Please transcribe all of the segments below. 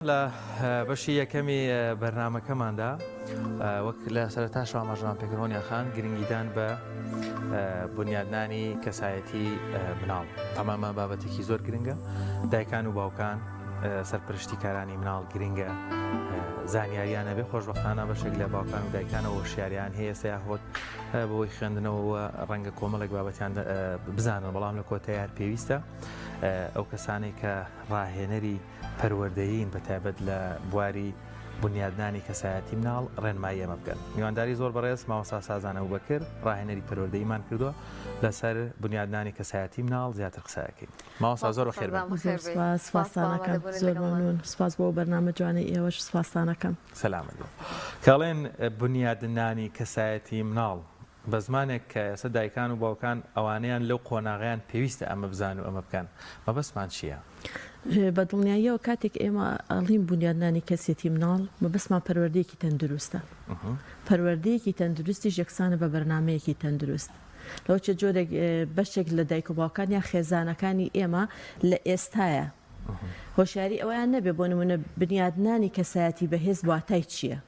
لە بەشی یەکەمی بەرنامەکەماندا وەک لە سەرەتاشەوە ئاماژەمان پێکرد هۆنیا خان گرنگیدان بە بنیادنانی کەسایەتی مناڵ ئەمامە بابەتێکی زۆر گرنگە دایکان و باوکان سەرپەرشتیکارانی مناڵ گرنگە زانیاریان هەبێ خۆشببختانە بەشێک لە باوکان و دایکانەوە هۆشیاریان هەیە سیاهۆت بۆی خوێندنەوە ڕەنگە کۆمەڵێک بابەتیان بزانن بەڵام لە کۆتایار پێویستە ئەو کەسانێک کە ڕاهێنەری پەروەردەیین بە تایبەت لە بواری بونیادنانی کەسایەتی مناڵ ڕێنمایی ئێمە بکەن. میوانداری زۆر بەڕێز مامۆستا سازان ئەبوبەکر ڕاهێنەری پەروەردەییمان کردووە لەسەر بونیادنانی کەسایەتی مناڵ زیاتر قسە ئەکەین. مامۆستا زۆر بەخێر بێن. زۆر سوپاس، سوپاستان ئەکەم. زۆر مەمنون. سوپاس بۆ ئەو بەرنامە جوانەی ئێوەش سوپاستان ئەکەم. سەلامەت بن. کە ئەڵێن بونیادنانی کەسایەتی مناڵ بە زمانێک کە ئێستا دایکان و باوکان ئەوانەیان لەو قۆناغەیان پێویستە ئەمە بزانن و ئەمە بکەن، مەبەستمان چییە؟ بە دڵنیاییەوە کاتێک ئێمە ئەڵێین بونیادنانی کەسێتی مناڵ، مەبەستمان پەروەردەیەکی تەندروستە. پەروەردەیەکی تەندروستیش یەکسانە بە بەرنامەیەکی تەندروست. لەوەچێ جۆرێک بەشێک لە دایک و باوکان یان خێزانەکانی ئێمە لە ئێستایا هۆشیاری ئەوەیان نەبێ بۆ نموونە بنیادنانی کەسایەتی بەهێز واتای چییە؟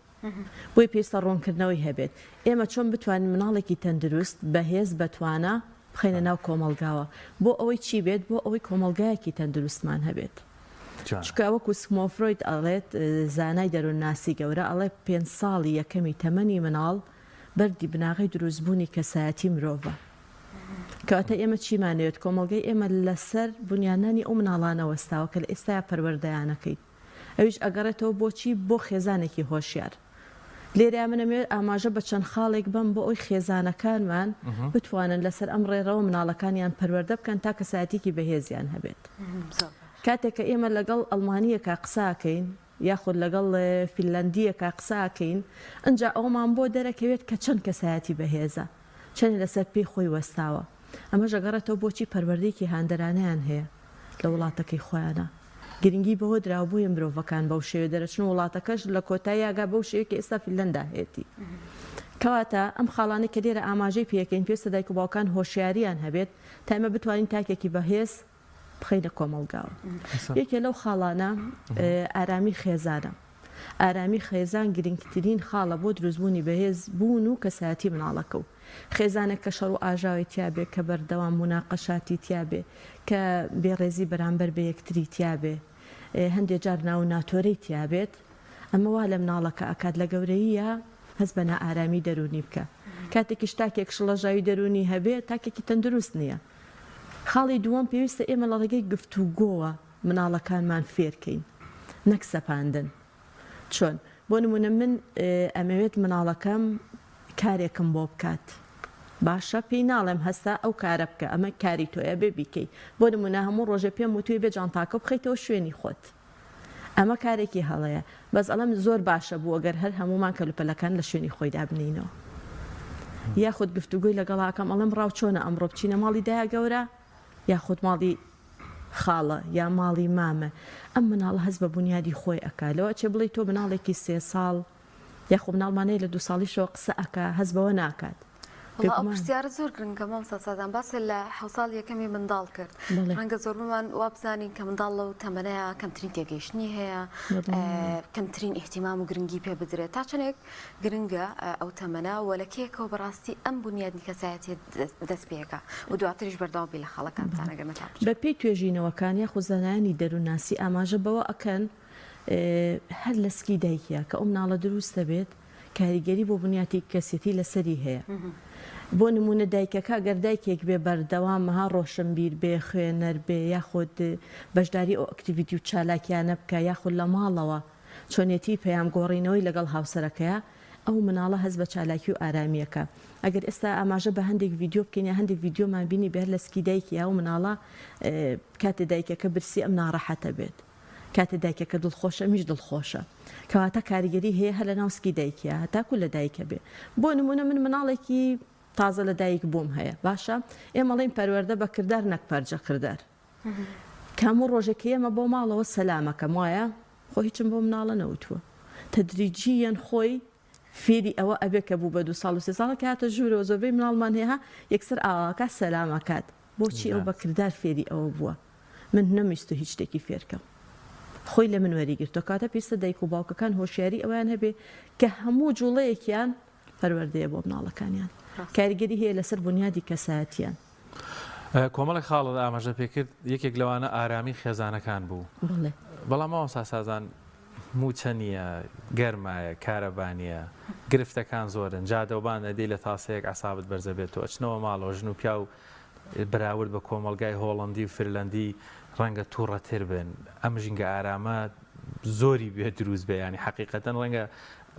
بۆیە پێویستە ڕوونکردنەوەی هەبێت. ئێمە چۆن بتوانین مناڵێکی تەندروست، بەهێز، بەتوانا بخەینە ناو کۆمەڵگاوە؟ بۆ ئەوەی چی بێت؟ بۆ ئەوەی کۆمەڵگایەکی تەندروستمان هەبێت. چونکە وەکو سگمۆند فرۆید ئەڵێت، زانای دەروونناسی گەورە ئەڵێ پێنج ساڵی یەکەمی تەمەنی مناڵ بەردی بناغەی دروستبوونی کەسایەتی مرۆڤە. کەواتە ئێمە چیمان ئەوێت؟ کۆمەڵگای ئێمە لەسەر بونیادنانی ئەو مناڵانە وەستاوە کە لە ئێستایا پەروەردەیانەکەین. ئەویش ئەگەڕێتەوە بۆچی؟ بۆ خێزانێکی هۆشیار. لێرەیا من ئەمەوێت ئاماژە بە چەند خاڵێک بەم بۆ ئەوەی خێزانەکانمان بتوانن لەسەر ئەم ڕێڕەوە مناڵەکانیان پەروەردە بکەن تا کەسایەتیکی بەهێزیان هەبێت. کاتێک کە ئێمە لەگەڵ ئەڵمانییەکا قسە ئەکەین یاخود لەگەڵ فینلەندییەکا قسە ئەکەین ئنجا ئەوەمان بۆ دەرەکەوێت کە چەند کەسایەتی بەهێزە، چەندی لەسەر پێی خۆی وەستاوە. ئەمەش ئەگەڕێتەوە بۆچی پەروەردەیەکی هاندەرانەیان هەیە لە وڵاتەکەی خۆیانا. گرنگی بەوە دراوە بۆیە مرۆڤەکان بەو شێوەیە دەرەچن و وڵاتەکەش لە کۆتاییا گا بەو شێوەیە کە ئێستا فینلەندا هەیەتی. کەواتە ئەم خاڵانەی کە لێرە ئاماژەی پێکەین پێویستە دایک و باوکان هۆشیاریان هەبێت تا ئێمە بتوانین تاکێکی بەهێز بخەینە کۆمەڵگاوە. یەکێ لەو خاڵانە ئارامی خێزانە. ئارامی خێزان گرنگترین خاڵە بۆ دروستبوونی بەهێز بوون و کەسایەتی مناڵەکە و خێزانێک کە شەڕ و ئاژاوەی تیا بێ، کە بەردەوام موناقەشاتی تیا بێ، کە بێڕێزی بەرامبەر بە یەکتری تیا بێ، هەندێ جار ناو و ناتۆرەی تیا بێت، ئەمە وا لە مناڵەکە ئەکات لە گەورەییا هەست بە نائارامی دەروونی بکا. کاتێکیش تاکێک شڵەژاوی دەروونی هەبێ، تاکێکی تەندروست نییە. خاڵی دووەم، پێویستە ئێمە لە ڕێگەی گفتوگۆوە مناڵەکانمان فێرکەین نەک سەپاندن. چۆن؟ بۆ نموونە من ئەمەوێت مناڵەکەم کارێکم بۆ بکات باشە پێی ناڵێم هەستە ئەو کارە بکە ئەمە کاری تۆیە بێ بیکەی بۆ نموونە هەموو ڕۆژێ پێم وتووی بێ جانتاکە بخەیتەوە شوێنی خۆت ئەمە کارێکی هەڵەیە بەس ئەڵێم زۆر باشە بوو ئەگەر هەر هەموومان کەلوپەلەکان لە شوێنی خۆی دابنێینەوە یاخود گفتوگۆی لەگەڵاکەم ئەڵێم ڕاو چۆنە ئەمڕۆ بچینە ماڵی دایە گەورە یاخود ماڵی خاڵە یا ماڵی مامە ئەم مناڵە هەست بە بونیادی خۆی ئەکا لەوە ئەچێ بڵێی تۆ مناڵێکی سێ ساڵ یاخۆ مناڵمان هەیە لە دوو ساڵیشەوە قسە ئەکا هەست بەوە ناکات وەڵا ئەو پرسیارە زۆر گرنگە مامۆستا سازان باست لە حەوت ساڵی یەکەمی منداڵ کرد ڕەنگە زۆربەمان وا بزانین کە منداڵ لەو تەمەنەیە کەمترین تێگەیشتنی هەیە کەمترین ئیهتیمام و گرنگی پێ بدرێت تا چەندێک گرنگە ئەو تەمەنە و لە کێکەوە بەڕاستی ئەم بونیادنی کەسایەتیە دەست پێکا و دواتریش بەردەوام بی لە خاڵەکانتان ئەگەر نەتا بچم. بە پێی توێژینەوەکان یاخود زانایانی دەروونناسی ئاماژە بەوە ئەکەن هەر لە سکی دایکیا کە ئەو مناڵە دروست دەبێت کاریگەری بۆ بنیاتی کەسێتی لەسەری هەیە بۆ نمونە دایکەکە گەر دایکێک بێ بەردەوام ها ڕۆشنبیر بێ خوێنەر بێ یاخود بەشداری ئەو activity و چالاکیانە بکە یاخود لە ماڵەوە چۆنیەتی پەیام گۆڕینەوەی لەگەڵ هاوسەرەکەیا، ئەو مناڵە هەست بە چالاکی و ئارامیەکا. ئەگەر ئێستا ئاماژە بە هەندێک ڤیدیۆ بکەین یا هەندێک ڤیدیۆمان بینی بێ هەر لە سکی دایکیا ئەو مناڵە کاتێ دایکەکە برسی ئەم ناڕەحەتە بێت. کاتێ دایکەکە دڵخۆشە ئەمیش دڵخۆشە. کەواتە کاریگەری هەیە هەر لە ناو سکی دایکیا هەتاکو لە دایکە بێ. بۆ نمونە من مناڵێکی تازە لە دایک بووم هەیە باشە ئێمە ئەڵێین پەروەردە بە کردار نەک پەرجە کردار. کە هەموو ڕۆژێک کە یەمە بۆ ماڵەوە سەلامەکەم وایە خۆ هیچم بۆ مناڵە نەوتووە تەدریجیەن خۆی فێری ئەوە ئەبێ کە بوو بە دوو ساڵ و سێ ساڵە کە هاتە ژوورەوە زۆربەی مناڵمان هەیە ها یەکسەر ئاواکە سەلامەکات بۆچی ئەو بە کردار فێری ئەوە بووە من نەمویستو هیچ شتێکی فێرکەم. خۆی لە من وەری گرتووە. کەواتە پێویستە دایک و باوکەکان هۆشیاری ئەوەیان هەبێ کە هەموو جوڵەیەکیان پەروەردەیە بۆ مناڵەکانیان. کاریگەری هەیە لەسەر بونیادی کەسایەتیان. کۆمەڵێک خاڵت ئاماژە پێکرد یەکێک لەوانە ئارامی خێزانەکان بوو. بەڵێ. بەڵام مامۆستا سازان مووچە نییە، گەرمایە، کارەبا نییە، گرفتەکان زۆرن، جادەوبان ئەدەی لە تاسەیەک عەسابت بەرزەبێتەوە، ئەچنەوە ماڵەوە ژن و پیاو بەراورد بە کۆمەڵگای هۆڵەندی و فنلەندی ڕەنگە توڕەتر بن، ئەم ژینگە ئارامە زۆری بێ دروست بێ یانی حەقیقەتەن ڕەنگە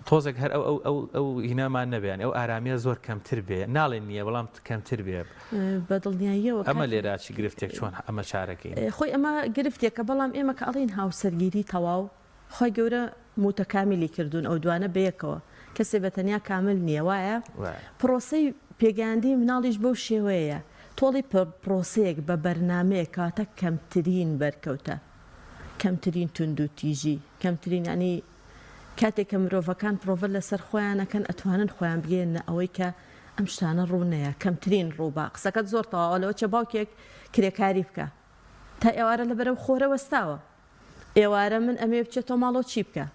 تۆزێک هەر ئەو ئەو ئەو ئەو هینامان نەبێ یانی ئەو ئارامیە زۆر کەمتر بێ ناڵێن نییە بەڵام کەمتر بێ. بە دڵنیاییەوە ئەمە لێرە چی گرفتێک چۆن ئەمە چارەکەین؟ خۆی ئەمە گرفتێکە بەڵام ئێمە کە ئەڵێین هاوسەرگیری تەواو خوای گەورە موتەکامیلی کردوون ئەو دوانە بەیەکەوە کەسێ بە تەنیا کامل نییە وایە؟ پڕۆسەی پێگەیاندنی مناڵیش بەو شێوەیەیە تۆڵی پڕۆسەیەک بە بەرنامەیەک کەواتە کەمترین بەرکەوتە کەمترین توندوتیژی کەمترین یانی کاتێک کە مرۆڤەکان پرۆڤە لەسەر خۆیان ئەکەن ئەتوانن خۆیان بگەیەننە ئەوەی کە ئەم شتانە ڕوو نەیە کەمترین ڕووبا قسەکەت زۆر تەواوە لەوە چە باوکێک کرێکاری بکە تا ئێوارە لە بەرەو خۆرە وەستاوە ئێوارە من ئەمەوێ بچێتەوە ماڵەوە چی بکە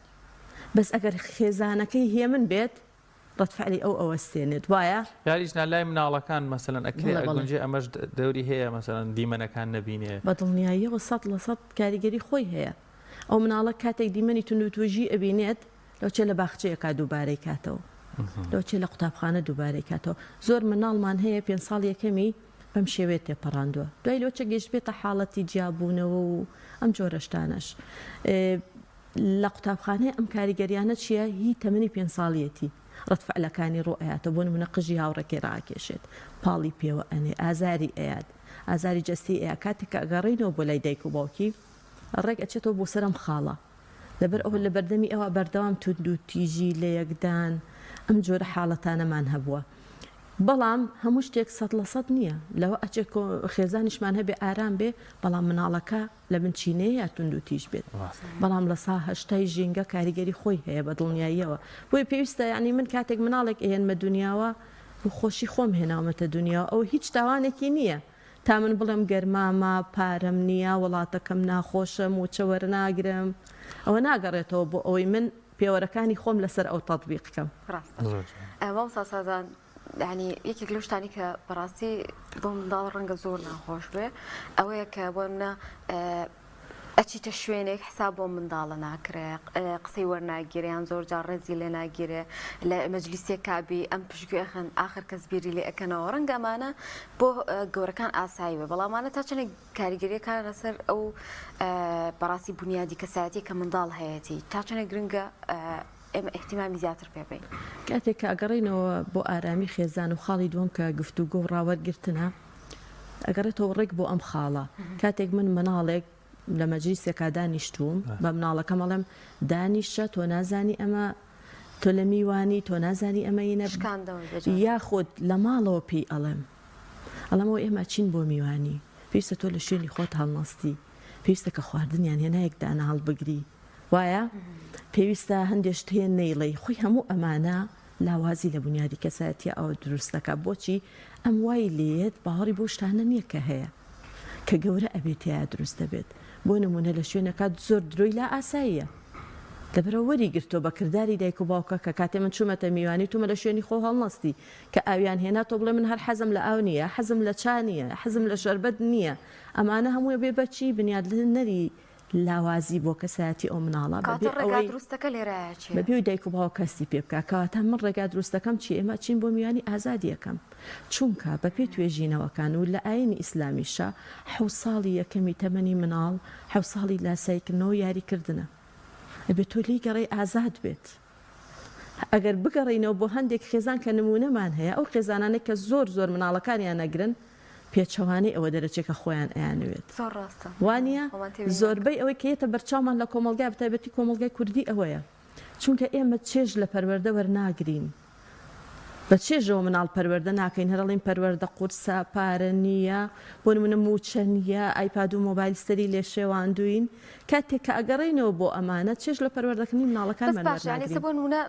بەس ئەگەر خێزانەکەی هێمن بێت ڕەد فعلی ئەو ئەوەستێنێت وایە؟ یاریش نا لای مناڵەکان مەسەلەن ئەکرێ ئەگونجێ ئەمەش دەوری هەیە مەسەلەن دیمەنەکان نەبینێ؟ بە دڵنیاییەوە 100% کاریگەری خۆی هەیە ئەو مناڵە کاتێک دیمەنی توندوتوژی ئەبینێت لەوچێ لە باخچەیەکا دووبارەی کاتەوە لەوچێ لە قوتابخانە دووبارەی کاتەوە زۆر مناڵمان هەیە پێنج ساڵ یەکەمی بەم شێوەیە تێپەڕاندووە دوای لەوچە گەیشتبێتە حاڵەتی جیابوونەوە و ئەم جۆرە شتانەش لە قوتابخانەی ئەم کاریگەریانە چییە هی تەمەنی پێنج ساڵیەتی ڕەد فعلەکانی ڕوو ئەیاتەوە بۆ نمونە قژی هاوڕێکەی ڕاکێشێت پاڵی پێوە ئەنێ ئازاری ئەیات ئازاری جەستەی ئەیا کاتێک کە ئەگەڕێینەوە بۆ لای دایک و باوکی ڕێک ئەچێتەوە بۆ سەر ئەم خاڵە لەبەر ئەوە لە بەردەمی ئەوە بەردەوام توندوتیژی لەیەکدان ئەم جۆرە حاڵەتانەمان هەبووە بەڵام هەموو شتێک 100% نییە لەوە ئەچێت خێزانیشمان هەبێ ئارام بێ بەڵام مناڵەکە لە بنچینەیە توندوتیژ بێت بەڵام لە سا هەشتای ژینگە کاریگەری خۆی هەیە بە دڵنیاییەوە بۆیە پێویستە یعنی من کاتێک مناڵێک ئەهێنمە دنیاوە بۆ خۆشی خۆم هێناومەتە دنیاوە ئەو هیچ تاوانێکی نییە تا من بڵێم گەرمامە، پارەم نییە، وڵاتەکەم ناخۆشە، مووچە وەرناگرم، ئەوە ناگەڕێتەوە بۆ ئەوەی من پێوەرەکانی خۆم لەسەر ئەو تەتبیق کەم. ڕاستە مامۆستا سازان یانی یەکێک لەو شتانی کە بەڕاستی بۆ منداڵ ڕەنگە زۆر ناخۆش بێ ئەوەیە کە بۆ نمونە ئەچیتە شوێنێک حساب بۆ منداڵە ناکرێ قسەی وەرناگیرێ یان زۆر جار ڕێزی لێ ناگیرێ لە مەجلیسێک کابی ئەم پشتگوێ ئەخەن ئاخر کەس بیری لێ ئەکەنەوە ڕەنگە ئەمانە بۆ گەورەکان ئاسایی بێ بەڵام ئەمانە تا چەندێک کاریگەریەکان لەسەر ئەو بەڕاستی بونیادی کەسایەتی کە منداڵ هەیەتی تا چەندێک گرنگە ئێمە ئیهتیمامی زیاتر پێ بەین. کاتێک کە ئەگەڕێینەوە بۆ ئارامی خێزان و خاڵی دووەم کە گفتوگۆ و ڕاوەرگرتنە، ئەگەڕێتەوە ڕێک بۆ ئەم خاڵە. کاتێک من مناڵێک لە مەجلیسێکا دانیشتووم، بە مناڵەکەم ئەڵێم دانیشە تۆ نازانی ئەمە تۆ لە میوانی تۆ نازانی ئەمە ینە یاخود لە ماڵەوە پێی ئەڵێم ئەڵێم ئەوە ئێمە چین بۆ میوانی پێویستە تۆ لە شوێنی خۆت هەڵنەستی پێویستە کە خواردنیان هێنا یەک دانە هەڵبگری وایە پێویستە هەندێ شت هەیە نەیڵێی خۆی هەموو ئەمانە لاوازی لە بونیادی کەسایەتیە ئەوە دروست دەکات بۆچی ئەم وای لێیەت باوەڕی بەو شتانە نییە کە هەیە کە گەورە ئەبێت تیایا دروست دەبێت بۆ نمونە لە شوێنەکە زۆر درۆی لا ئاساییە لەبەرەوە وەری گرتووە بە کرداری دایک و باوکە کە کاتێ من چوومەتە میوانی تومە لە شوێنی خۆ هەڵنەستی کە ئاویان هێنا تۆ بڵێ من هەر حەزم لە ئاو نییە حەزم لە چا نییە حەزم لە شەربەت نییە ئەمانە هەمووی بێ بەچی بنیادنەری لاوازی بۆ کەسایەتی ئەو مناڵە بەبێ ئەوەی دروستەکە لێرایە چیە؟ بەبێ ئەوەی دایک و باوک هەستی پێ بکا کەواتە من ڕێگا دروستەکەم چیە ئێمە ئەچین بۆ میوانی ئازادی یەکەم چونکە بەپێی توێژینەوەکان و لە ئاینی ئیسلامیشا حەوت ساڵی یەکەمی تەمەنی مناڵ حەوت ساڵی لاساییکردنەوە و یاریکردنە ئەبێ تۆ لێی گەڕێی ئازاد بێت ئەگەر بگەڕێینەوە بۆ هەندێک خێزان کە نموونەمان هەیە، ئەو خێزانانەی کە زۆر زۆر مناڵەکانیان ئەگرن، پێچەوانەی ئەوە دەرەچێت کە خۆیان ئەیانەوێت. زۆر ڕاستە. وانییە؟ زۆربەی ئەوەی کە یەتە بەرچاومان لە کۆمەڵگا بەتایبەتی کۆمەڵگای کوردی ئەوەیە. چونکە ئێمە چێژ لە پەروەردە وەرناگرین. بە چێژەوە مناڵ پەروەردە ناکەین، هەر ئەڵێین پەروەردە قورسە، پارە نییە، بۆ نموونە مووچە نییە، ئایپاد و مۆبایل سەری لێ شێواندووین. کاتێک کە ئەگەڕێینەوە بۆ ئەمانە، چێژ لە پەروەردەکردنی بەس مناڵەکانمان باشە یانی وەرناگرین. ئێستا بۆ نموونە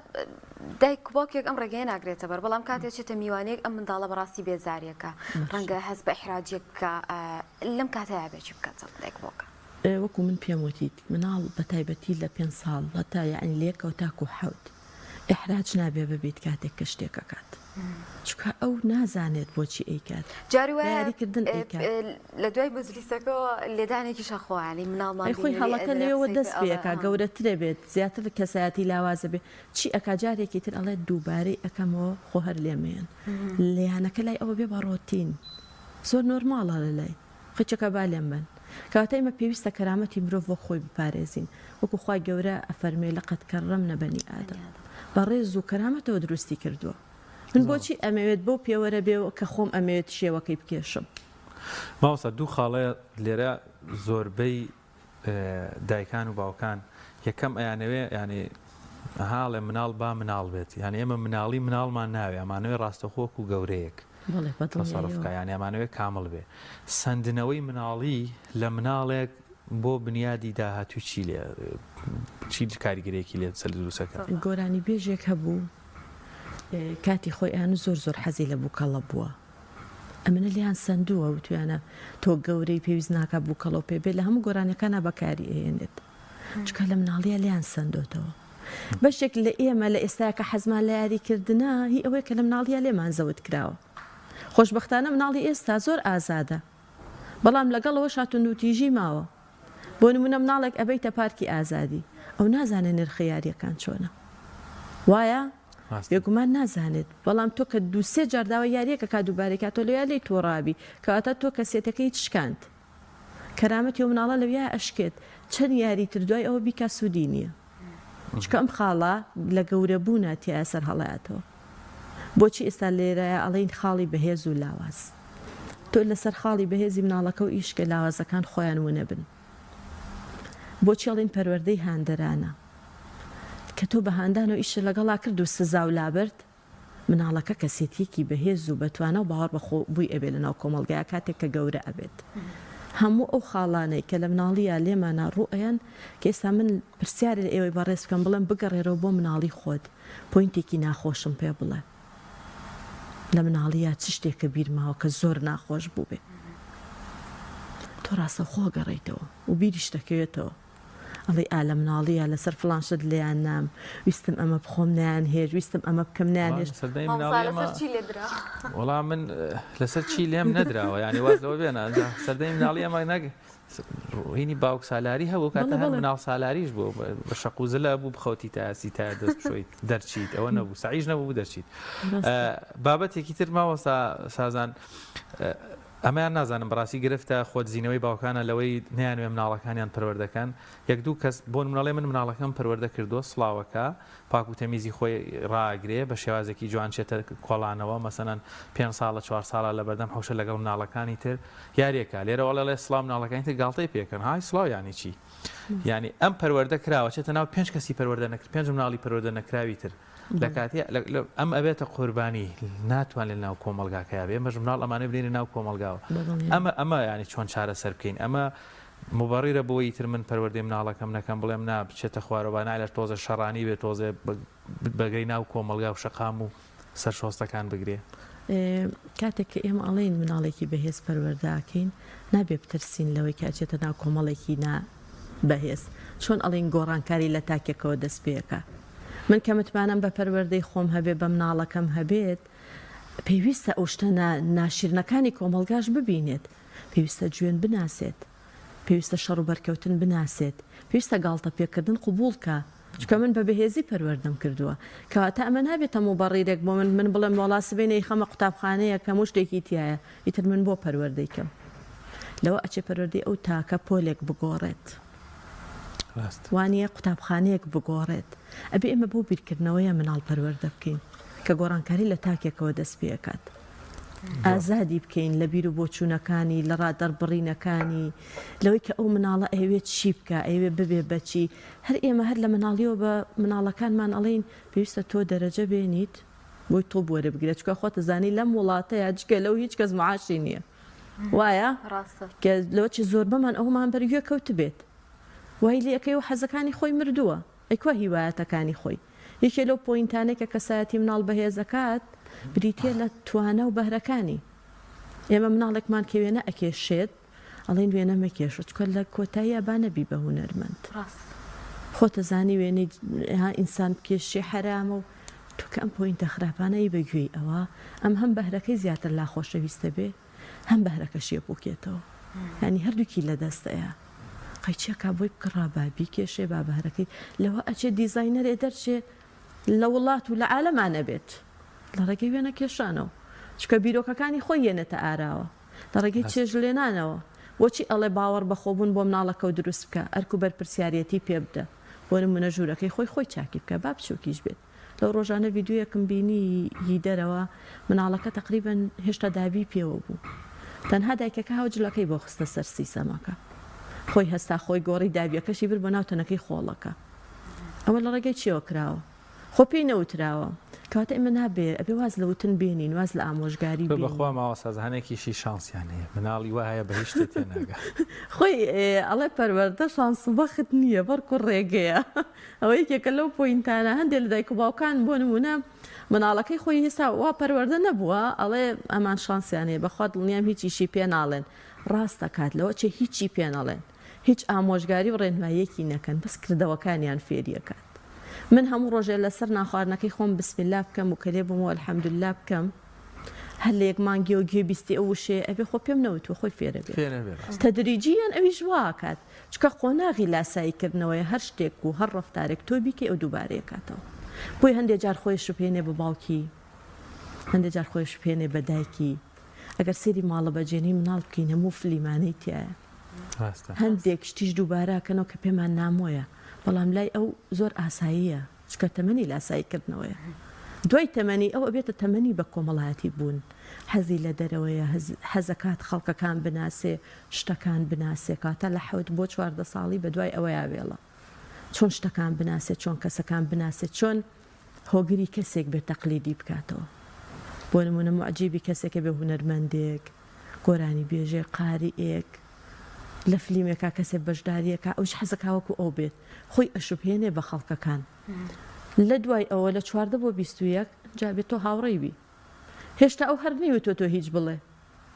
دایک و باوکێک ئەم ڕێگەیە ناگرێتە بەر، بەڵام کاتێ چێتە میوانییەک ئەم منداڵە بەڕاستی بێزاریەکە، باشە. ڕەنگە هەست بە ئیحراجیەک بکا، لەم کاتەیا بێ چی بکات دایک و باوکە؟ وەکو من پێم وتیت مناڵ بە تایبەتی لە پێنج ساڵ هەتا یەعنی لە یەکەوە تاکو حەوت ئیحراج نابێ ببیت کاتێک کە شتێک ئەکات چونکە ئەو نازانێت بۆچی ئەیکات جاری بە وایە یاریکردن ئەیکات. لە دوای مەجلیسەکەوە لێدانێکیش ئەخوا یانی مناڵمان ئەی خۆی بینێ لێی هەڵەکە ئەدرێ لەوێوە قسەی پێ دەست پێ ئەڵێ ئەکا ها. گەورەترە بێت زیاتر کەسایەتی لاوازە بێ چی ئەکا جارێکی تر ئەڵێ دووبارەی ئەکەمەوە خۆ هەر لێمەیەن لێیانەکە لای ئەوە بێ بە ڕۆتین زۆر نۆرماڵە لەلای. قیچەکە با لێم بەن. کەواتە ئێمە پێویستە کەرامەتی مرۆڤ وەک خۆی بپارێزین، وەکو خوای گەورە ئەفەرموێ لقد کرمنا بنی آدم، بە ڕێز و کەرامەتەوە دروستی کردووە. من بۆچی ئەمەوێت بەو پێوەرە بێ کە خۆم ئەمەوێت شێوەکەی بکێشم؟ مامۆستا دوو خاڵێ لێرە زۆربەی دایکان و باوکان یەکەم ئەیانەوێ یانی ئەها ئەڵێ مناڵ با مناڵ بێت یانی ئێمە مناڵی مناڵمان ناوێ ئەمانەوێ ڕاستەخۆ وەکو گەورەیەک بەڵێ بە تەسەڕف دڵنیاییەوە. کا یانی ئەمانەوێ کامڵ بێ سەندنەوەی مناڵی لە مناڵێک بۆ بنیادی داهاتوو چی لێ چی کاریگەریەکی لێ سەر دروستەکە؟ گۆرانیبێژێک هەبوو کاتی خۆی ئەیان زۆر زۆر حەزی لە بووکەڵە بووە ئەمنە لێیان سەندووە وتویانە تۆ گەورەی پێویست ناکا بووکەڵەو پێ بێت لە هەموو گۆرانیەکانا بەکاری ئەهێنێت چونکە لە مناڵیە لێیان سەندۆتەوە بەشێک لە ئێمە لە ئێستایا کە حەزمان لە یاری کردنە هی ئەوەیە کە لە مناڵیە لێمان زەوت کراوە خۆشبەختانە مناڵی ئێستا زۆر ئازادە بەڵام لەگەڵ ئەوەشا توندوتیژی ماوە بۆ نمونە مناڵێک ئەبەیتە پارکی ئازادی ئەو نازانێت نرخی یاریەکان چۆنە وایە؟ بێگومان نازانێت بەڵام تۆ کە دوو سێ جار داوای یاریەک ئەکات دووبارەی کاتەوە لەویا لێی توڕە ئەبی کەواتە تۆ کەسێتەکەیت شکاند کەرامەتی ئەو مناڵە لەویا ئەشکێت چەند یاری تر دوای ئەوە بیکا سوودی نییە چونکە ئەم خاڵە لە گەورە بوونا تیایا سەر هەڵەیاتەوە بۆچی ئێستا لێرەیا ئەڵێین خاڵی بەهێز و لاواز تۆ لەسەر خاڵی بەهێزی مناڵەکە و ئیشکە لاوازەکان خۆیان ونەبن بۆچی ئەڵێین پەروەردەی هاندەرانە کە تۆ بە هاندان و ئیشت لەگەڵا کرد و سزا و لابرد، مناڵەکە کەسێتییەکی بەهێز و بەتوانا و باوەڕ بەخۆ بووی ئەبێت لەناو کۆمەڵگایا کاتێک کە گەورە ئەبێت. هەموو ئەو خاڵانەی کە لە مناڵییا لێمانا ڕوو ئەیەن کە ئێستا من پرسیارێ لە ئێوەی بەڕێز بکەم بڵێم بگەڕێرەوە بۆ مناڵی خۆت point ێکی ناخۆشم پێ بڵێ لە مناڵییا چ شتێکە بیر ماوە کە زۆر ناخۆش بووبێ تۆ ڕاستەوخۆ ئەگەڕێیتەوە و بیریشت ئەکەوێتەوە. ئەڵێی ئا لە مناڵییا لەسەر فڵان شت لێیان نام، ویستم ئەمە بخۆم نەیان هێشت، ویستم ئەمە بکەم نەیان وەڵا هێشت. سەردەمی مامۆستا مناڵی لەسەر ئێمە چی لێ درا؟ وەڵا من لەسەر چی لێم نەدراوە یانی واز لەوە بێنە ئەنجا سەردەمی مناڵی ئێمە نەک هینی باوک سالاری هەبوو کاتە بەڵێ هەر بەڵێ. مناڵ سالاریش بوو بە شەق و زلە بوو بخەوتی تا سی تا دەست بشۆیت دەرچیت ئەوە نەبوو سەعیش نەبوو بوو دەرچیت ڕاستە. بابەتێکی تر مامۆستا سازان ئەمەیان نازانم بەڕاستی گرفتە خۆدزینەوەی باوکانە لەوەی نەیانوێ مناڵەکانیان پەروەردەکەن یەک دوو کەس بۆ نمونە ئەڵێ من مناڵەکەم پەروەردە کردووە سڵاوەکە پاک و تەمیزی خۆی ڕائەگرێ بە شێوازێکی جوان چێتە کۆڵانەوە مەسەلەن پێنج ساڵە چوار ساڵە لەبەردەم حەوشە لەگەڵ مناڵەکانی تر یاریەکە لێرەوە ئەڵێ سڵاو مناڵەکانی تر گاڵتەی پێکەن های سڵاو یانی چی یانی ئەم پەروەردە کراوە چێتە ناو پێنج کەسی پەروەردە نەکرد پێنج مناڵی پەروەردە نەکراوی تر لە کاتی ئەم ئەبێتە قوربانی ناتوانێت لە ناو کۆمەڵگاکەیا بێ ئێمەش مناڵ ئەمانە بنێرە ناو کۆمەڵگاوە ئەمە ئەمە ینی چۆن چارەسەر بکەین ئەمە مبەڕیرە بۆ ئیتر من پەروەردەی مناڵەکەم نەکەم بڵێم نا بچێتە خوارەوە با نایلە تۆزە شەڕانی بێ تۆزێ بەگەی ناو کۆمەڵگا و شەقام و سەر شۆستەکان بگرێ. کاتێک کە ئێمە ئەڵێین مناڵێکی بەهێز پەروەردە ئەکەین نابێ بترسین لەوەی کە ئەچێتە ناو کۆمەڵێکی نا بەهێز چۆن ئەڵێین گۆڕانکاری لە تاکێکەوە دەست پێ ئەکا من کە متمانەم بە پەروەردەی خۆم هەبێ بە مناڵەکەم هەبێت پێویستە ئەو شتە ناشیرنەکانی کۆمەڵگاش ببینێت پێویستە جوێن بناسێت پێویستە شەڕ و بەرکەوتن بناسێت پێویستە گاڵتە پێکردن قبوڵ کا چونکە من بە بەهێزی پەروەردەم کردووە کەواتە ئەمە نابێتە موبەڕیرێک بۆ من من بڵێم وەڵا سبەینێ ئەیخەمە قوتابخانەیەک هەموو شتێکی تیایە ئیتر من بۆ پەروەردەی کەم لەوە ئەچێ پەروەردەی ئەو تاکە پۆلێک بگۆڕێت وانیە قوتابخانەیەک بگۆڕێت ئەبێ ئێمە بەو بیرکردنەوەیە مناڵ پەروەردە بکەین کە گۆڕانکاری لە تاکێکەوە دەست پێکات ئازادی بکەین لە بیر و بۆچوونەکانی لە ڕادەربڕینەکانی لەوەی کە ئەو مناڵە ئەیەوێت چی بکا ئەیەوێت ببێ بەچی هەر ئێمە هەر لە مناڵیەوە بە مناڵەکانمان ئەڵێین پێویستە تۆ دەرەجە بێنیت بۆی تۆپ وەربگرێت چونکە خۆت ئەزانی لەم وڵاتەیا جگە لەو هیچ کەس معاشی نییە وایە ڕاستە. کە لەوەچێ زۆربەمان ئەوەمان بەر گوێ کەوتبێت وای لێ ئەکەی و حەزەکانی خۆی مردووە ئەی کوا هیوایەتەکانی خۆی یەکێ لەو point انەی کە کەسایەتی مناڵ بەهێز ئەکات بریتیە لە توانا و بەهرەکانی ئێمە مناڵێکمان کە وێنە ئەکێشێت. ئەڵێن وێنە مەکێشە چکە لە کۆتاییا با نەبی بە هونەرمەند خۆتە زانی وێنەی ها ئینسان بکێشی حەرامە و تۆ کە ئەم point ە خراپانە ی بە گوێی ئەوە ئەم هەم بەهرەکەی زیاتر لا خۆشەویستە بێ هەم بەهرەکەشی ئەپوکێتەوە یانی هەردووکی لە دەست ئەیا قەیچێکا بۆی بکڕا با بیکێشێ با بەهرەکەی لەوە ئەچێ دیزاینەرێ دەرچێ لە وڵات و لە عالەما نەبێت لە ڕێگەی وێنە کێشانەوە چونکە بیرۆکەکانی خۆی یەنێتە ئاراوە لە ڕێگەی چێژلێنانەوە. بۆچی ئەڵێ باوەڕ بەخۆبوون بۆ مناڵەکەو دروست بکە، ئەرک و بەرپرسیاریەتی پێ بدە، بۆ نموونە ژوورەکەی خۆی خۆی چاکی بکە با بچووکیش بێت. لەو ڕۆژانە ڤیدیۆیەکم بینی هی دەرەوە، مناڵەکە تەقریبەن هێشتا دابی پێوە بوو. تەنها دایکەکە هاو جلەکەی بۆ خستە سەر سیسەمەکە. خۆی هەستا خۆی گۆڕی دابیەکەشی برد بۆ ناو تەنەکەی خۆڵەکە. ئەوە لە ڕێگەی چیەوە کراوە؟ خۆ پێی نەوتراوە. کەواتە ئێمە نابێ ئەبێ واز لە وتن بێنین واز لە ئامۆژگاری بێنین. بەخوا مامۆستا هەنێکیشی شانسیان هەیە مناڵی وا هەیە بە هیچ شتێ تێناگا. خۆی ئەڵێ پەروەردە شانس و بەخت نییە بەڵکو ڕێگەیە ئەوە یەکێکە لەو point انە هەندێ لە دایک و باوکان بۆ نمونە مناڵەکەی خۆی هێستا وا پەروەردە نەبووە ئەڵێ ئەمان شانسیان هەیە بەخوا دڵنیام هیچیشی پێ ناڵێن ڕاست دەکات لەوە چێ هیچی پێ نەڵێن هیچ ئامۆژگاری و ڕێنماییەکی نەکەن بەس کردەوەکانیان فێری ئەکات من هەموو ڕۆژێ لەسەر نانخواردنەکەی خۆم بسم اللە بکەم و کە لێ بوومەوە الحمدللە بکەم هەر لە یەک مانگیەوە گوێ بیستی ئەو وشەیە ئەبێ خۆ پێم نەوتووە خۆی فێرە بێت فێرە بێ ڕاستە. تەدریجیەن ئەویش وا ئەکات چونکە قۆناغی لاسایی کردنەوەیە هەر شتێک و هەر ڕەفتارێک تۆ بیکەی ئەو دووبارەی ئەکاتەوە بۆیە هەندێ جار خۆی شوبهێنێ بە باوکی هەندێ جار خۆی شوبهێنێ بە دایکی ئەگەر سەیری ماڵە بەجێنەی مناڵ بکەین هەموو فلیمانەی تیایە ڕاستە. هەندێک شتیش دووبارە ئەکەنەوە کە پێمان نامۆیە بەڵام لای ئەو زۆر ئاساییە چونکە تەمەنی لاسایی کردنەوەیە دوای تەمەنی ئەو ئەبێتە تەمەنی بە کۆمەڵایەتی بوون حەزی لە دەرەوەیە حەزەکات خەڵکەکان بناسێ شتەکان بناسێ کاتە لە حەوت بۆ 14 ساڵی بەدوای ئەوەیا وێڵە چۆن شتەکان بناسێ چۆن کەسەکان بناسێ چۆن هۆگری کەسێک بێ تەقلیدی بکاتەوە بۆ نمونە موعجیبی کەسێکە بێ هونەرمەندێک گۆرانیبێژێک، قاریئێک، لە فلیمێکا کەسێ بەشداریەکا ئەویش حەزەکا وەکو ئەو بێت خۆی ئەشوبهێنێ بە خەڵکەکان لە دوای ئەوە لە 14 بۆ 21 جا بێت تۆ هاوڕێی بی هێشتا ئەو هەر نەیوتوە تۆ هیچ بڵێ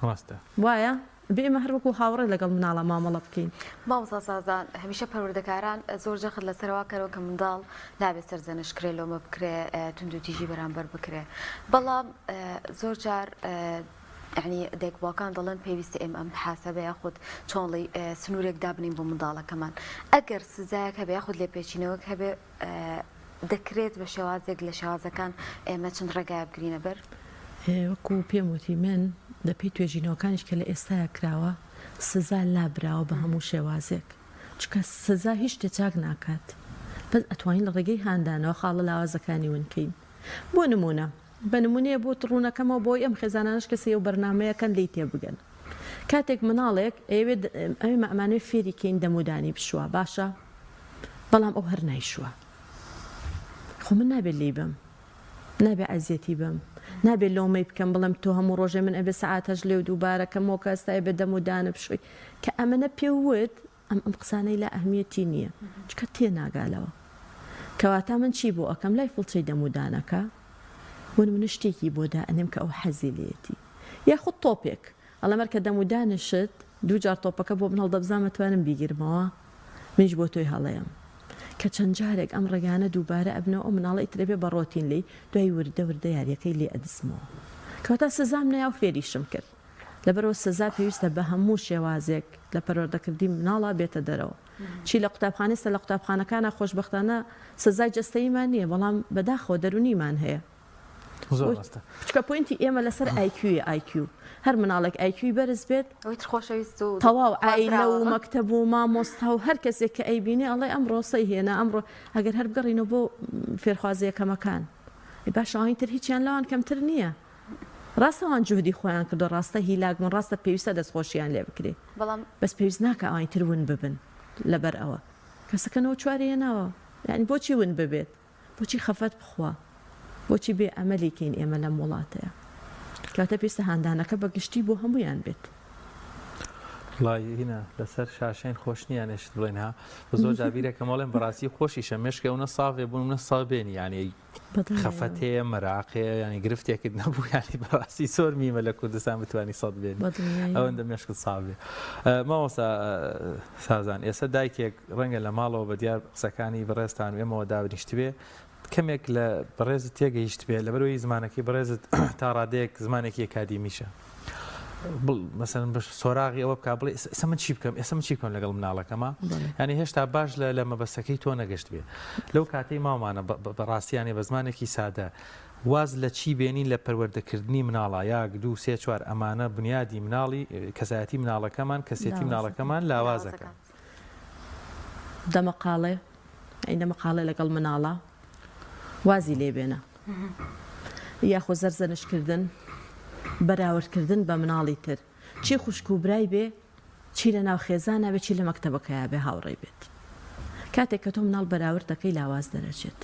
ڕاستە. وایە؟ ئەبێ ئێمە هەر وەکو هاوڕێ لەگەڵ مناڵا مامەڵە بکەین. مامۆستا سازان، هەمیشە پەروەردەکاران زۆر جەخت لەسەر ئەوە کەنەوە کە منداڵ نابێ سەرزەنشت کرێ، لۆمە بکرێ، توندوتیژی بەرامبەر بکرێ، بەڵام زۆر جار یانی دایک و باوکان دەڵێن پێویستە ئێمە ئەم محاسبە یاخود چۆنڵی سنوورێک دابنین بۆ منداڵەکەمان ئەگەر سزایەک هەبێ یاخود لێپێچینەوەک هەبێ دەکرێت بە شێوازێک لە شێوازەکان ئێمە چەند ڕێگایە بگرینە بەر؟ وەکو پێم وتی من بەپێی توێژینەوەکانیش کە لە ئێستایا کراوە سزا لابراوە بە هەموو شێوازێک چونکە سزا هیچ شتێ چاک ناکات بەس ئەتوانین لە ڕێگەی هاندانەوە خاڵە لاوازەکانی ون کەین بۆ نمونە بە نمونەیە بۆت ڕوونەکەمەوە بۆی ئەم خێزانانەش کە سەی ئەو بەرنامەیە کەن لێی تێبگەن کاتێک مناڵێک ئەیەوێت ئەمە ئەمانەوێ فێری کەین دەمودانی بشوا باشە بەڵام ئەو هەر نایشوا خۆ من نابێت لێی بم نابێ ئەزیەتی بم نابێ لۆمەی بکەم بڵێم تۆ هەموو ڕۆژێ من ئەبێ سەعات هەشت لێو دووبارە کەمەوە کە ئەستا ئەبێ دەم و دانە بشۆی کە ئەمەنە پێ وت ئەم ئەم قسانەی لا ئەهمیەتی نییە چونکە تێناگا لەوە کەواتە من چی بۆ ئەکەم لای فڵچەی دەم و دانەکە بۆ نمونە شتێکی بۆ دائەنێم کە ئەو حەزی لێیەتی یاخود تۆپێک ئەڵێم هەر کە دەم و دانشت دوو جار تۆپەکە بۆ من هەڵدەبزام ئەتوانم بیگرمەوە منیش بۆ تۆی هەڵەیەم کە چەند جارێک ئەم ڕێگانە دووبارە ئەبنەوە ئەو مناڵە ئیتر ئەبێ بە ڕۆتین لێی دوای وردە وردە یاریەکەی لێ ئەدزمەوە کەواتە سزام نەیا و فێریشم کرد لەبەرئەوە سزا پێویستە بە هەموو شێوازێک لە پەروەردەکردنی مناڵا بێتە دەرەوە چی لە قوتابخانە ئێستا لە قوتابخانەکانا خۆشبەختانە سزای جەستەییمان نییە بەڵام بەداخەوە دەروونیمان هەیە زۆر ڕاستە. چونکە point ی ئێمە لەسەر IQ یە IQ هەر مناڵێک IQ ی بەرز بێت ئەوی تر خۆشەویست و تەواو عائیلە و خوازراوە. مەکتەب و مامۆستا و هەر کەسێک کە ئەیبینێ ئەڵێ ئەمڕۆ سەی هێنا ئەمڕۆ ئەگەر هەر بگەڕینەوە بۆ فێرخوازە یەکەمەکان ئەی باشە ئەوانی تر هیچیان لەوان کەمتر نییە ڕاستە ئەوان جوهدی خۆیان کردوە ڕاستە هیلاک بوون ڕاستە پێویستە دەستخۆشیان لێ بکرێ بەڵام. بەس پێویست ناکا ئەوانی تر ون ببن لەبەر ئەوە کەسەکە 94 هێناوە یانی بۆچی ون ببێت بۆچی خەفەت بخوا بۆچی بێ ئەمەلی کەین ئێمە لەم وڵاتەیە کەواتە پێویستە هاندانەکە بە گشتی بۆ هەموویان بێت. وڵای هینا لەسەر شاشەین خۆش نییە نێشت بڵێن ها زۆر جا بیرەکەم ئەڵێم بەڕاستی خۆشیشە مێشکە ئەونە ساڤێ بوون منە ساڤێنی یانی. خەفەت هەیە مەراق هەیە ینی گرفتێکت نەبوو ینی بەڕاستی زۆر میمە لە کوردستان بتوانی سەد بێنی ئەوەندە مێشکت ساف بێ مامۆستا سازان ئێستا دایکێک ڕەنگە لە ماڵەوە بە دیار قسەکانی بەڕێزتان و ئێمەوە دابنیشتبێ کەمێک لە بەڕێزت تێگەیشتبێ لەبەرەوەی زمانەکەی بەڕێزت تا ڕادەیەک زمانێکی ئەکادیمیشە مەسەن بە سۆراغی ئەوە بک بڵێ ئێستا من چی بکەم ئێستا من چی بکەم لەگەڵ مناڵەکەمە ینی هێشتا باش لە لە مەبەستەکەی تۆ نەگەشت بێ لەو کاتەی ماومانە بەڕاستیانێ بە زمانێکی سادە واز لە چی بێنین لە پەروەردەکردنی مناڵا یاک دوو سێ چوار ئەمانە بنیادی مناڵی کەسایەتی مناڵەکەمان کەسێتی مناڵەکەمان لاوازەکە. دەمەقاڵێ ئەی دەمەقاڵێ لەگەڵ مناڵا وازی لێ بێنە یاخۆ زەرزەنشکردن بەراوردکردن بە مناڵی تر چی خوشک و برای بێ چی لە ناو خێزانا بێ چی لە مەکتەبەکەیا بێ هاوڕێی بێت کاتێک کە تۆ مناڵ بەراورد دەکەی لاواز دەرەچێت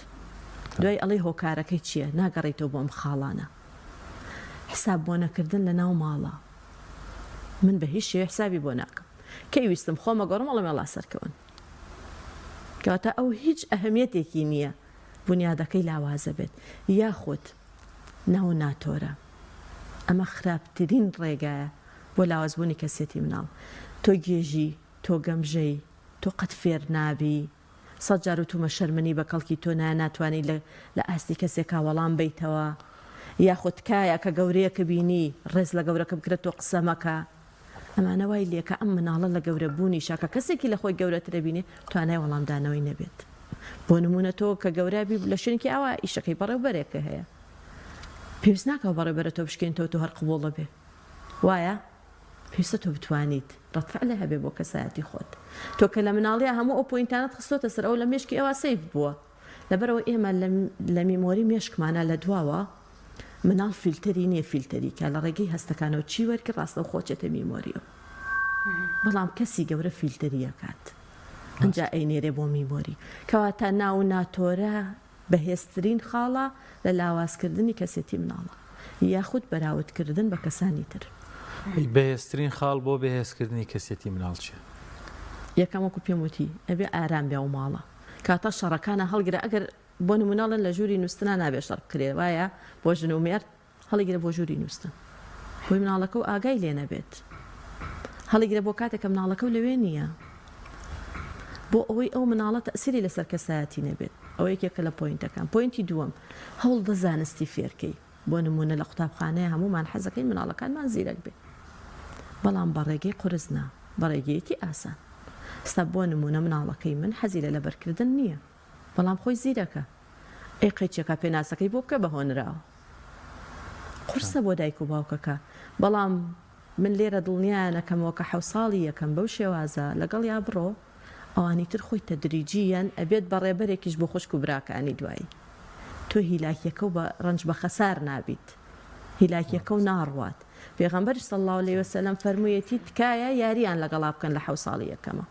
دوای ئەڵێی هۆکارەکەی چییە ناگەڕێیتەوە بۆ ئەم خاڵانە حساب بۆ نەکردن لە ناو ماڵە من بە هیچ شێوەیە حسابی بۆ ناکەم کەی ویستم خۆمە گۆڕم ئەڵێم ئەڵا سەرکەون کەواتە ئەو هیچ ئەهمیەتێکی نییە بونیادەکەی لاوازە بێت یاخود ناو ناتۆرە ئەمە خراپترین ڕێگایە بۆ لاوازبوونی کەسێتی مناڵ. تۆ گێژی، تۆ گەمژەی، تۆ قەت فێر نابی، سەد جار وتومە شەرمنی بە کەڵکی تۆ نایە ناتوانی لە لە ئاستی کەسێکا وەڵام بەیتەوە. یاخود تکایە کە گەورەیەکە بینی ڕێز لە گەورەکە بگرە تۆ قسە مەکە. ئەمانە وای لێکا ئەم مناڵە لە گەورە بوونیشا کە کەسێکی لە خۆی گەورەترە بینێ توانای وەڵامدانەوەی نەبێت. بۆ نموونە تۆ کە گەورە بی لە شوێنێکی ئاوا ئیشەکەی بەڕێوبەرێکە هەیە. پێویست ناکا ئەو بەڕێوبەرە تۆ بشکێنیتەوە تۆ هەر قبوڵە بێ. وایە؟ پێویستە تۆ بتوانیت ڕەد فعلە هەبێ بۆ کەسایەتی خۆت. تۆ کە لە مناڵیا هەموو ئەو point انەت خستۆتە سەر ئەوە لە مێشکی ئەوا save بووە. لەبەرئەوە ئێمە لە memory مێشکمانا لە دواوە مناڵ فیلتەری نییە فیلتەری کا لە ڕێگەی هەستەکانەوە چی وەرگرت ڕاستەوخۆ چێتە memory یەوە. بەڵام کەسی گەورە فیلتەری ئەکات ئەنجا ئەینێرێ بۆ memory. کەواتە ناو و ناتۆرە بەهێزترین خاڵە لە لاوازکردنی کەسێتی مناڵە یاخود بەراوردکردن بە کەسانی تر. بەهێزترین خاڵ بۆ بەهێزکردنی کەسێتی مناڵ چیە؟ یەکەم وەکو پێم وتی ئەبێ ئارام بێ ئەو ماڵە کاتە شەڕەکانە هەڵگرە ئەگەر بۆ نمونە ئەڵێن لە ژووری نوستنا نابێ شەڕ بکرێ وایە بۆ ژن و مێرد هەڵیگرە بۆ ژووری نوستن بۆی مناڵەکە و ئاگای لێ نەبێت هەڵیگرە بۆ کاتێک کە مناڵەکە و لەوێ نییە بۆ ئەوەی ئەو مناڵە تەسیری لەسەر کەسایەتی نەبێت ئەوە یەکێکە لە point ەکان point ی دووەم هەوڵدە زانستی فێرکەی بۆ نمونە لە قوتابخانەیە هەمومان حەزەکەین مناڵەکانمان زیرەک بێ بەڵام بە ڕێگەی قورس نا بە ڕێگەیەکی ئاسان ستا بۆ نمونە مناڵەکەی من حەزی لە لەبەرکردن نییە بەڵام خۆی زیرەکە ئەی قەیچێکا پێناسەکەی بۆ بکە بە هۆنراوە قورسە بۆ دایک و باوکەکە بەڵام من لێرە دڵنیایانەکەمەوە کە حەو ساڵی یەکەم بەو شێوازە لەگەڵیا بڕۆ ئەوانی تر خۆی تەدریجیەن ئەبێت بە ڕێبەرێکیش بۆ خوشک و براکانی دوایی تۆ هیلاکیەکە و بە ڕەنج بە خەسار نابیت هیلاکیەکە و ناڕوات پێغەمبەریش صلی اللە علیە وسلم فەرموویەتی تکایە یاریان لەگەڵا بکەن لە حەو ساڵی یەکەمە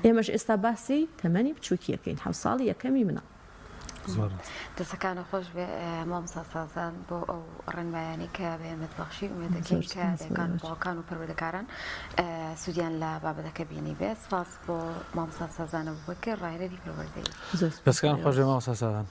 ئێمەش ئێستا باسی تەمەنی بچووکیەکەین حەو ساڵی یەکەمی مناڵ. دەستەکانت خۆش بێ مامۆستا سازان بۆ ئەو ڕێنمایانەی کە بە ئێمەت بەخشی ئومێد دەکەین کە دایکان و باوکان و پەروەردەکاران سوودیان لە بابەتەکە بینی بێ سپاس بۆ مامۆستا سازان ئەبوبەکر ڕاهێنەری پەروەردەیی. دەستەکان خۆش بێ مامۆستا سازان.